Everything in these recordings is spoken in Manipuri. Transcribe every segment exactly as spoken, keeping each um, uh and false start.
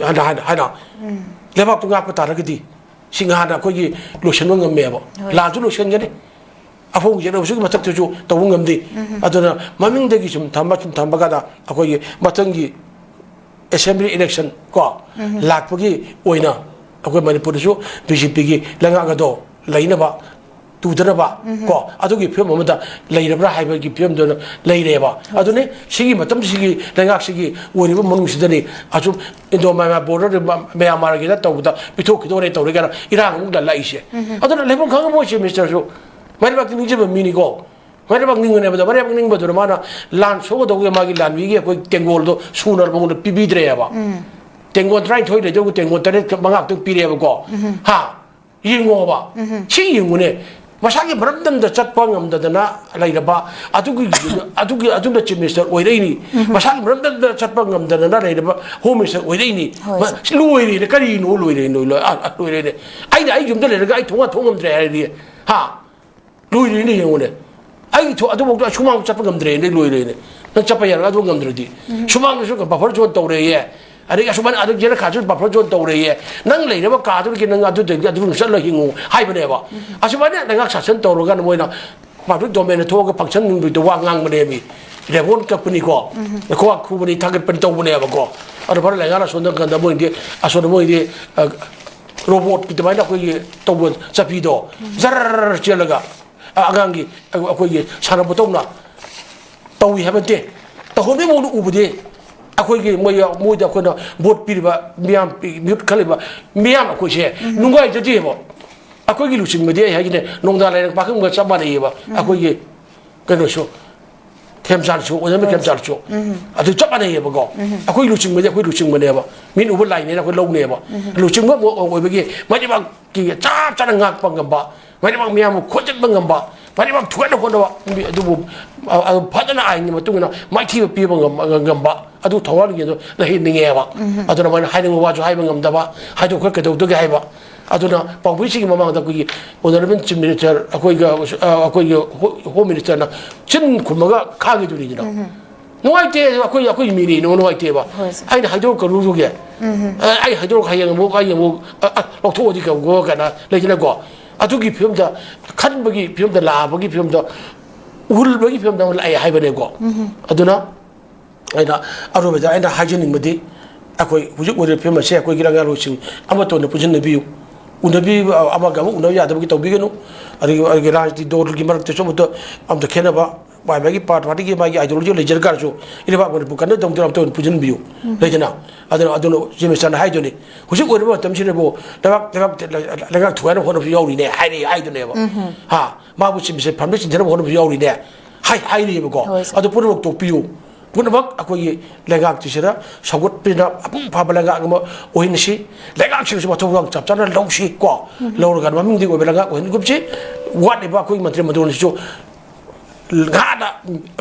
ꯍꯥꯏꯅ ꯍꯥꯏꯅ ꯍꯥꯏꯅ ꯂꯩꯕꯥꯛꯇꯨ ꯉꯥꯛꯄ ꯇꯥꯔꯒꯗꯤ ꯁꯤ ꯉꯍꯥꯟꯅ ꯑꯩꯈꯣꯏꯒꯤ ꯂꯣꯏꯁꯤꯟꯕ ꯉꯝꯃꯦꯕ꯫ ꯍꯣꯏ꯫ ꯂꯥꯟꯁꯨ ꯂꯣꯏꯁꯤꯟꯒꯅꯤ, ꯑꯐꯧꯕ ꯌꯦꯛꯅꯕꯁꯤꯒꯤ ꯃꯊꯛꯇꯁꯨ ꯇꯧꯕ ꯉꯝꯗꯦ꯫ ꯑꯗꯨꯅ ꯃꯃꯤꯡꯗꯒꯤ ꯁꯨꯝ ꯊꯝꯕ ꯁꯨꯝ ꯊꯝꯕ ꯀꯥꯟꯗ ꯑꯩꯈꯣꯏꯒꯤ ꯃꯊꯪꯒꯤ assembly election ꯀꯣ ꯂꯥꯛꯄꯒꯤ ꯑꯣꯏꯅ ꯑꯩꯈꯣꯏ ꯃꯅꯤꯄꯨꯔꯗꯁꯨ ꯕꯤ ꯖꯦ ꯄꯤꯒꯤ ꯂꯩꯉꯥꯛ ꯑꯗꯣ ꯂꯩꯅꯕ, ꯇꯨꯗꯅꯕ ꯀꯣ ꯑꯗꯨꯒꯤ ꯐꯤꯕꯝ ꯑꯃꯗ ꯂꯩꯔꯕ꯭ꯔꯥ ꯍꯥꯏꯕꯒꯤ ꯐꯤꯕꯝꯗꯨꯅ ꯂꯩꯔꯦꯕ꯫ ꯑꯗꯨꯅꯤ ꯁꯤꯒꯤ ꯃꯇꯝꯁꯤꯒꯤ ꯂꯩꯉꯥꯛꯁꯤꯒꯤ ꯑꯣꯏꯔꯤꯕ ꯃꯅꯨꯡꯁꯤꯗꯅꯤ ꯑꯁꯨꯝ ꯏꯟꯗꯣ ꯃꯌꯥꯃꯥ ꯕꯣꯔꯗꯔ ꯃꯌꯥꯃꯥꯔꯒꯤꯗ ꯇꯧꯕꯗ ꯄꯤꯊꯣꯛꯈꯤꯗꯧꯔꯦ ꯇꯧꯔꯦ ꯀꯥꯏꯅ ꯏꯔꯥꯡ ꯑꯃꯨꯛ ꯂꯥꯛꯏꯁꯦ꯫ ꯑꯗꯨꯅ ꯂꯩꯐꯝ ꯈꯪꯉꯝꯃꯣꯏ ꯆꯤꯐ ꯃꯤꯅꯤꯁꯇꯔꯁꯨ꯫ ꯃꯥꯏꯕꯥꯛꯇꯤ ꯅꯤꯡꯖꯕ ꯃꯤꯅꯤꯀꯣ꯫ ꯃꯥꯏꯕꯥꯛ ꯅꯤꯡꯕꯅꯦꯕꯗ ꯃꯥꯏꯕꯥꯛ ꯅꯤꯡꯕꯗꯨꯅ ꯃꯥꯅ ꯂꯥꯟ ꯁꯣꯛꯀꯗꯧꯕꯒꯤ ꯃꯥꯒꯤ ꯂꯥꯟꯃꯤꯒꯤ ꯑꯩꯈꯣꯏ ꯇꯦꯡꯒꯣꯜꯗꯣ ꯁꯨꯅ ꯃꯉꯣꯟꯗ ꯄꯤꯕꯤꯗ꯭ꯔꯦꯕ꯫ ꯇꯦꯡꯒꯣꯜ ꯇꯔꯥꯅꯤꯊꯣꯏ ꯂꯩꯗꯧꯕ ꯇꯦꯡꯒꯣꯜ ꯇꯔꯦꯠ ꯃꯉꯥ ꯈꯛꯇꯪ ꯄꯤꯔꯦꯕꯀꯣ꯫ ꯍꯥ? ꯌꯦꯡꯉꯣꯕ꯫ ꯁꯤ ꯌꯦꯡꯉꯨꯅꯦ꯫ ꯃꯁꯥꯒꯤ ꯃꯔꯝꯗꯝꯗ ꯆꯠꯄ ꯉꯝꯗꯗꯅ ꯂꯩꯔꯕ ꯑꯗꯨꯒꯤ ꯑꯗꯨꯒꯤ ꯑꯗꯨꯅ ꯆꯤꯐ ꯃꯤꯅꯤꯁꯇꯔ ꯑꯣꯏꯔꯛꯏꯅꯤ꯫ ꯃꯁꯥꯒꯤ ꯃꯔꯝꯗꯝꯗ ꯆꯠꯄ ꯉꯝꯗꯗꯅ ꯂꯩꯔꯕ ꯍꯣꯝ ꯃꯤꯅꯤꯁꯇꯔ ꯑꯣꯏꯔꯛꯏꯅꯤ꯫ ꯍꯣꯏ꯫ ꯃ-, ꯁꯤ ꯂꯣꯏꯔꯦꯅꯦ꯫ ꯀꯔꯤꯅꯣ ꯂꯣꯏꯔꯦ? ꯂꯣꯏ-, ꯂꯣꯏ-, ꯑ, ꯑ, ꯂꯣꯏꯔꯦꯅꯦ꯫ ꯑꯩꯅ ꯑꯩ ꯌꯨꯝꯗ ꯂꯩꯔꯒ ꯑꯩ ꯊꯣꯡꯒꯥꯟ ꯊꯣꯛ ꯉꯝꯗ꯭ꯔꯦ ꯍꯥꯏꯔꯗꯤ, ꯍꯥ? ꯂꯣꯏꯔꯦꯅꯦ ꯌꯦꯡꯉꯨꯅꯦ꯫ ꯑꯩ ꯊꯣ-, ꯑꯗꯨꯐꯥꯎꯗ ꯁꯨꯃꯥꯡ ꯆꯠꯄ ꯉꯝꯗ꯭ꯔꯦꯅꯦ, ꯂꯣꯏꯔꯦꯅꯦ꯫ ꯅꯪ ꯆꯠꯄ ꯌꯥꯔꯒ ꯑꯗꯨ ꯉꯝꯗ꯭ꯔꯗꯤ꯫ ꯁꯨꯃꯥꯡꯗꯁꯨ buffer zone ꯇꯧꯔꯦꯌꯦ꯫ ꯑꯗꯒꯤ ꯑꯁꯨꯃꯥꯏꯅ ꯑꯗꯨ ꯌꯦꯅꯈꯥꯁꯨ buffer zone ꯇꯧꯔꯦꯌꯦ꯫ ꯅꯪ ꯂꯩꯔꯕ ꯀꯥꯗꯨꯗꯒꯤ ꯅꯪ ꯑꯗꯨꯗꯒꯤ ꯑꯗꯨ ꯆꯠꯂ ꯍꯤꯡꯉꯨ ꯍꯥꯏꯕꯅꯦꯕ꯫ ꯑꯁꯨꯃꯥꯏꯅ ꯂꯩꯉꯥꯛ ꯁꯥꯁꯟ ꯇꯧꯔꯒ ꯃꯣꯏꯅ public domainꯗ ꯊꯣꯛꯑꯒ function ꯅꯨꯡꯗ ꯋꯥ ꯉꯥꯡꯕꯅꯦꯃꯤ꯫ ꯔꯦꯕꯣꯟ ꯀꯞꯄꯅꯤꯀꯣ꯫ ꯈꯨꯕꯥꯛ ꯈꯨꯕꯅꯤ, ꯊꯥꯒꯠꯄꯅꯤ ꯇꯧꯕꯅꯦꯕꯀꯣ꯫ ꯑꯗꯣ ꯐꯔꯦ, ꯂꯩꯉꯥꯛꯅ ꯁꯣꯝꯗ ꯀꯥꯟꯗ ꯃꯣꯏꯗꯤ, ꯑꯁꯣꯝꯗ ꯃꯣꯏꯗꯤ, ꯑ, ꯔꯣꯕꯣꯠꯀꯤ ꯑꯗꯨꯃꯥꯏꯅ ꯑꯩꯈꯣꯏꯒꯤ ꯇꯧꯕ ꯆꯠꯄꯤꯗꯣ ꯖꯔ ꯆꯦꯜꯂꯒ, ꯑ, ꯑꯉꯥꯡꯒꯤ, ꯑ, ꯑꯩꯈꯣꯏꯒꯤ ꯁꯥꯟꯅꯄꯣꯠꯇꯧꯅ ꯇꯧꯏ ꯍꯥꯏꯕ ꯅꯠꯇꯦ꯫ ꯇꯧꯍꯟꯕꯒꯤ ꯃꯑꯣꯡꯗ ꯎꯕꯗꯤ ꯑꯩꯈꯣꯏꯒꯤ ꯃꯣꯏ, ꯃꯣꯏꯗ ꯑꯩꯈꯣꯏꯅ ꯚꯣꯠ ꯄꯤꯔꯤꯕ ꯃꯤꯌꯥꯝ, ꯄꯤ-, ꯃꯤꯍꯨꯠ ꯈꯜꯂꯤꯕ ꯃꯤꯌꯥꯝ ꯑꯩꯈꯣꯏꯁꯦ ꯅꯨꯡꯉꯥꯏꯖꯗꯦꯕ꯫ ꯑꯩꯈꯣꯏꯒꯤ ꯂꯨꯆꯤꯡꯕꯗꯤ ꯑꯩ ꯍꯥꯏꯒꯦꯅꯦ, ꯅꯣꯡꯗꯥ ꯂꯥꯏꯔꯦꯟ ꯄꯥꯈꯪꯕꯒ ꯆꯞ ꯃꯥꯟꯅꯩꯌꯦꯕ꯫ ꯑꯩꯈꯣꯏꯒꯤ ꯀꯩꯅꯣꯁꯨ, ꯈꯦꯝꯆꯥꯟꯁꯨ, ꯑꯣꯖꯥ ꯈꯦꯝꯆꯥꯟꯁꯨ꯫ ꯑꯗꯨ ꯆꯞ ꯃꯥꯟꯅꯩꯌꯦꯕꯀꯣ꯫ ꯑꯩꯈꯣꯏ ꯂꯨꯆꯤꯡꯕꯗꯤ ꯑꯩꯈꯣꯏ ꯂꯨꯆꯤꯡꯕꯅꯦꯕ꯫ ꯃꯤꯅ ꯎꯕ ꯂꯥꯏꯅꯦꯅ ꯑꯩꯈꯣꯏ ꯂꯧꯅꯦꯕ꯫ ꯂꯨꯆꯤꯡꯕ ꯑꯃ ꯑꯣꯏꯕꯒꯤ ꯃꯥꯏꯕꯥꯛꯀꯤ ꯆꯞ ꯆꯥꯅ ꯉꯥꯛꯄ ꯉꯝꯕ, ꯃꯥꯏꯕꯥꯛ ꯃꯤꯌꯥꯝꯕꯨ ꯈꯣꯟꯖꯤꯟꯕ ꯉꯝꯕ, ꯃꯥꯏꯕꯥꯛ ꯊꯨꯒꯥꯏꯅ ꯍꯣꯠꯅꯕ, ꯑꯗꯨꯕꯨ, ꯑ, ꯑ, ꯐꯖꯅ ꯑꯥꯏꯟꯒꯤ ꯃꯇꯨꯡ ꯏꯟꯅ ꯃꯥꯏꯊꯤꯕ ꯄꯤꯕ ꯉꯝ-, ꯉꯝꯕ, ꯑꯗꯨ ꯊꯧꯔꯥꯡꯒꯤ ꯑꯗꯨ ꯂꯩꯍꯟꯅꯤꯡꯉꯦꯕ꯫ ꯑꯗꯨꯅ ꯃꯣꯏꯅ ꯍꯥꯏꯅꯤꯡꯕ ꯋꯥꯁꯨ ꯍꯥꯏꯕ ꯉꯝꯗꯕ, ꯍꯥꯏꯗꯣꯛꯈ꯭ꯔ ꯀꯩꯗꯧꯗꯒꯦ ꯍꯥꯏꯕ꯫ ꯑꯗꯨꯅ ꯄꯥꯎꯃꯤꯁꯤꯡꯒꯤ ꯃꯃꯥꯡꯗ ꯑꯩꯈꯣꯏꯒꯤ honourable chief minister, ꯑꯩꯈꯣꯏꯒ, ꯑ, ꯑꯩꯈꯣꯏꯒꯤ ho-, home ministerꯅ ꯆꯤꯟ ꯈꯨꯝꯃꯒ ꯈꯥꯡꯉꯤꯗꯨꯅꯤꯗꯅ꯫ ꯅꯨꯡꯉꯥꯏꯇꯦ, ꯑꯩꯈꯣꯏ, ꯑꯩꯈꯣꯏ ꯃꯤꯅꯤ, ꯅꯨꯡ-, ꯅꯨꯡꯉꯥꯏꯇꯦꯕ꯫ ꯍꯣꯏ, sir꯫ ꯑꯩꯅ ꯍꯥꯏꯗꯣꯛꯀꯅꯨꯗꯨꯒꯤ ꯑ, ꯑꯩ ꯍꯥꯏꯗꯣꯔꯛ ꯍꯌꯦꯡ ꯑꯃꯨꯛ, ꯑꯩ ꯑꯃꯨꯛ, ꯑ, ꯑ, ꯂꯧꯊꯣꯛꯑꯗꯤ ꯀꯩꯒꯨꯝꯕ ꯀꯥꯏꯅ ꯂꯩꯗꯅꯀꯣ꯫ ꯑꯗꯨꯒꯤ ꯐꯤꯕꯝꯗ, ꯈꯟꯕꯒꯤ ꯐꯤꯕꯝꯗ, ꯂꯥꯛꯑꯕꯒꯤ ꯐꯤꯕꯝꯗ, ꯎꯍꯜꯕꯒꯤ ꯐꯤꯕꯝꯗ ꯑꯃꯨꯛ ꯂꯥꯛꯑꯦ ꯍꯥꯏꯕꯅꯦꯀꯣ꯫ ꯑꯗꯨꯅ ꯑꯩꯅ ꯑꯔꯣꯏꯕꯗ ꯑꯩꯅ ꯍꯥꯏꯖꯅꯤꯡꯕꯗꯤ, ꯑꯩꯈꯣꯏ ꯍꯧꯖꯤꯛ ꯑꯣꯏꯔꯤꯕ ꯐꯤꯕꯝ ꯑꯁꯦ ꯑꯩꯈꯣꯏꯒꯤ ꯂꯩꯉꯥꯛꯂꯣꯏꯁꯤꯡ ꯑꯃꯠꯇ ꯑꯣꯏꯅ ꯄꯨꯟꯁꯤꯟꯅꯕꯤꯌꯨ꯫ ꯎꯅꯕꯤꯕ, ꯑꯃꯒ ꯑꯃꯒ ꯎꯅꯕ ꯌꯥꯗꯕꯒꯤ ꯇꯧꯕꯤꯒꯅꯨ꯫ ꯑꯗꯒꯤ, ꯑꯗꯒꯤ ꯔꯥꯖꯅꯤꯇꯤ ꯗꯣꯜꯒꯤ ꯃꯔꯛꯇꯁꯨ ꯑꯃꯠꯇ, ꯑꯃꯠꯇ ꯈꯦꯠꯅꯕ, ꯃꯥꯏ ꯃꯥꯏꯒꯤ ꯄꯥꯔꯇꯤ, ꯄꯥꯔꯇꯤꯒꯤ ꯃꯥꯒꯤ ideology ꯂꯩꯖꯔꯒꯁꯨ, ꯏꯔꯩꯕꯥꯛ ꯃꯅꯤꯄꯨꯔ ꯀꯟꯅ ꯇꯧꯗꯨꯅ ꯑꯃꯠꯇ ꯑꯣꯏꯅ ꯄꯨꯟꯁꯤꯟꯕꯤꯌꯨ꯫ ꯂꯩꯗꯅ, ꯑꯗꯨꯅ, ꯑꯗꯨꯅ ꯆꯤꯐ ꯃꯤꯅꯤꯁꯇꯔꯅ ꯍꯥꯏꯗꯨꯅꯤ, "ꯍꯧꯖꯤꯛ ꯑꯣꯏꯔꯤꯕ ꯃꯇꯝꯁꯤꯗꯕꯨ ꯂꯩꯕꯥꯛ, ꯂꯩꯕꯥꯛ, ꯂꯩꯉꯥꯛ ꯊꯨꯒꯥꯏꯅꯕ ꯍꯣꯠꯅꯕꯁꯨ ꯌꯥꯎꯔꯤꯅꯦ" ꯍꯥꯏꯔꯤ, ꯍꯥꯏꯗꯨꯅꯦꯕ꯫ ꯍꯥ, ꯃꯥꯕꯨ ꯆꯤꯐ ꯃꯤꯅꯤꯁꯇꯔ ꯐꯝꯗ ꯆꯤꯟꯊꯅꯕ ꯍꯣꯠꯅꯕꯁꯨ ꯌꯥꯎꯔꯤꯅꯦ ꯍꯥꯏ, ꯍꯥꯏꯔꯤꯑꯕꯀꯣ꯫ ꯍꯣꯏ, ꯁꯥꯔ꯫ ꯑꯗꯨ ꯄꯨꯝꯅꯃꯛ ꯇꯣꯛꯄꯤꯌꯨ꯫ ꯄꯨꯝꯅꯃꯛ ꯑꯩꯈꯣꯏꯒꯤ ꯂꯩꯉꯥꯛꯁꯤꯗ ꯁꯧꯒꯠꯄꯤꯅ ꯃꯄꯨꯡ ꯐꯥꯕ ꯂꯩꯉꯥꯛ ꯑꯃ ꯑꯣꯏꯍꯟꯁꯤ꯫ ꯂꯩꯉꯥꯛꯁꯤꯡꯁꯤ ꯃꯊꯧꯗꯥꯡ ꯆꯞ ꯆꯥꯅ ꯂꯧꯁꯤ ꯀꯣ꯫ ꯂꯧꯔꯒ ꯃꯃꯤꯡꯗꯤ ꯑꯣꯏꯕ ꯂꯩꯉꯥꯛ ꯑꯣꯏꯍꯟꯒꯨꯝꯁꯤ꯫ ꯋꯥꯠꯂꯤꯕ ꯑꯩꯈꯣꯏꯒꯤ ꯃꯟꯇ꯭ꯔꯤ ꯃꯟꯗꯣꯟꯁꯤꯁꯨ ꯉꯥꯗ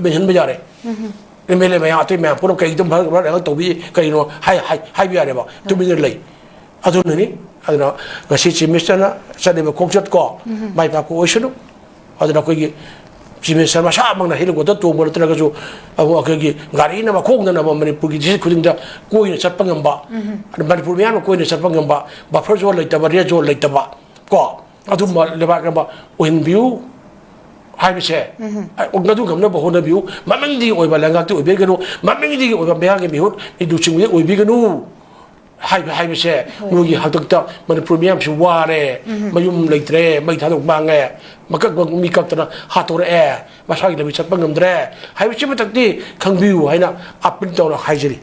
ꯃꯦꯟꯁꯤꯟꯕ ꯌꯥꯔꯦ꯫ ꯑꯦꯝ ꯑꯦꯜ ꯑꯦ ꯃꯌꯥꯝ, ꯑꯇꯩ ꯃꯌꯥꯝ ꯄꯨꯝꯅꯃꯛ ꯀꯩꯒꯤꯗꯃꯛ ꯐꯔꯛ ꯐꯔꯛ ꯇꯧꯕꯤ, ꯀꯔꯤꯅꯣ ꯍꯥꯏ-, ꯍꯥꯏ-, ꯍꯥꯏꯕ ꯌꯥꯔꯦꯕ꯫ ꯇꯨꯃꯤꯟꯅ ꯂꯩ꯫ ꯑꯗꯨꯅꯅꯤ꯫ ꯑꯗꯨꯅ ꯉꯁꯤ ꯆꯤꯐ ꯃꯤꯅꯤꯁꯇꯔꯅ ꯆꯠꯂꯤꯕ ꯈꯣꯡꯆꯠ ꯀꯣ, ꯃꯥꯏ ꯄꯥꯛꯄ ꯑꯣꯏꯁꯅꯨ꯫ ꯑꯗꯨꯅ ꯑꯩꯈꯣꯏꯒꯤ ꯆꯤꯐ ꯃꯤꯅꯤꯁꯇꯔ ꯃꯁꯥꯃꯛꯅ ꯍꯦꯂꯤꯀꯣꯞꯇꯔ ꯇꯣꯡꯕ ꯅꯠꯇ꯭ꯔꯒꯁꯨ, ꯑꯃꯨꯛ ꯑꯩꯈꯣꯏꯒꯤ ꯒꯥꯔꯤꯅ ꯃꯈꯣꯡꯗꯅ ꯃꯅꯤꯄꯨꯔꯒꯤ ꯗꯤꯁꯇ꯭ꯔꯤꯛ ꯈꯨꯗꯤꯡꯗ ꯀꯣꯏꯅ ꯆꯠꯄ ꯉꯝꯕ, ꯑꯗꯨ ꯃꯅꯤꯄꯨꯔ ꯃꯤꯌꯥꯝꯅ ꯀꯣꯏꯅ ꯆꯠꯄ ꯉꯝꯕ, ꯕꯐꯔ ꯖꯣꯟ ꯂꯩꯇꯕ, ꯔꯦꯗ ꯖꯣꯟ ꯂꯩꯇꯕ ꯀꯣ, ꯑꯗꯨꯝꯕ ꯂꯩꯕꯥꯛ ꯑꯃ ꯑꯣꯏꯍꯟꯕꯤꯌꯨ ꯍꯥꯏꯕꯁꯦ, ꯑ, ꯃꯗꯨ ꯉꯝꯅꯕ ꯍꯣꯠꯅꯕꯤꯌꯨ꯫ ꯃꯃꯤꯡꯗꯤ ꯑꯣꯏꯕ ꯂꯩꯉꯥꯛꯇꯤ ꯑꯣꯏꯕꯤꯒꯅꯨ, ꯃꯃꯤꯡꯗꯤ ꯑꯣꯏꯕ ꯃꯌꯥꯝꯒꯤ ꯃꯤꯍꯨꯠ ꯂꯨꯆꯤꯡꯕꯗꯤ ꯑꯣꯏꯕꯤꯒꯅꯨ ꯍꯥꯏꯕ, ꯍꯥꯏꯕꯁꯦ꯫ ꯍꯣꯏ꯫ ꯃꯣꯏꯒꯤ ꯍꯥꯛꯇꯛꯇ ꯃꯅꯤꯄꯨꯔ ꯃꯤꯌꯥꯝꯁꯤ ꯋꯥꯔꯦ, ꯃꯌꯨꯝ ꯂꯩꯇ꯭ꯔꯦ, ꯃꯩ ꯊꯥꯗꯣꯛ ꯃꯥꯡꯉꯦ, ꯃꯀꯛ ꯃꯀꯛ ꯃꯤ ꯀꯛꯇꯅ ꯍꯥꯠꯇꯣꯔꯛꯑꯦ, ꯃꯁꯥꯒꯤ ꯂꯝꯕꯤ ꯆꯠꯄ ꯉꯝꯗ꯭ꯔꯦ ꯍꯥꯏꯕꯁꯤ ꯃꯊꯛꯇꯤ ꯈꯪꯕꯤꯌꯨ ꯍꯥꯏꯅ ꯑꯥꯄꯤꯜ ꯇꯧꯅ ꯍꯥꯏꯖꯔꯤ꯫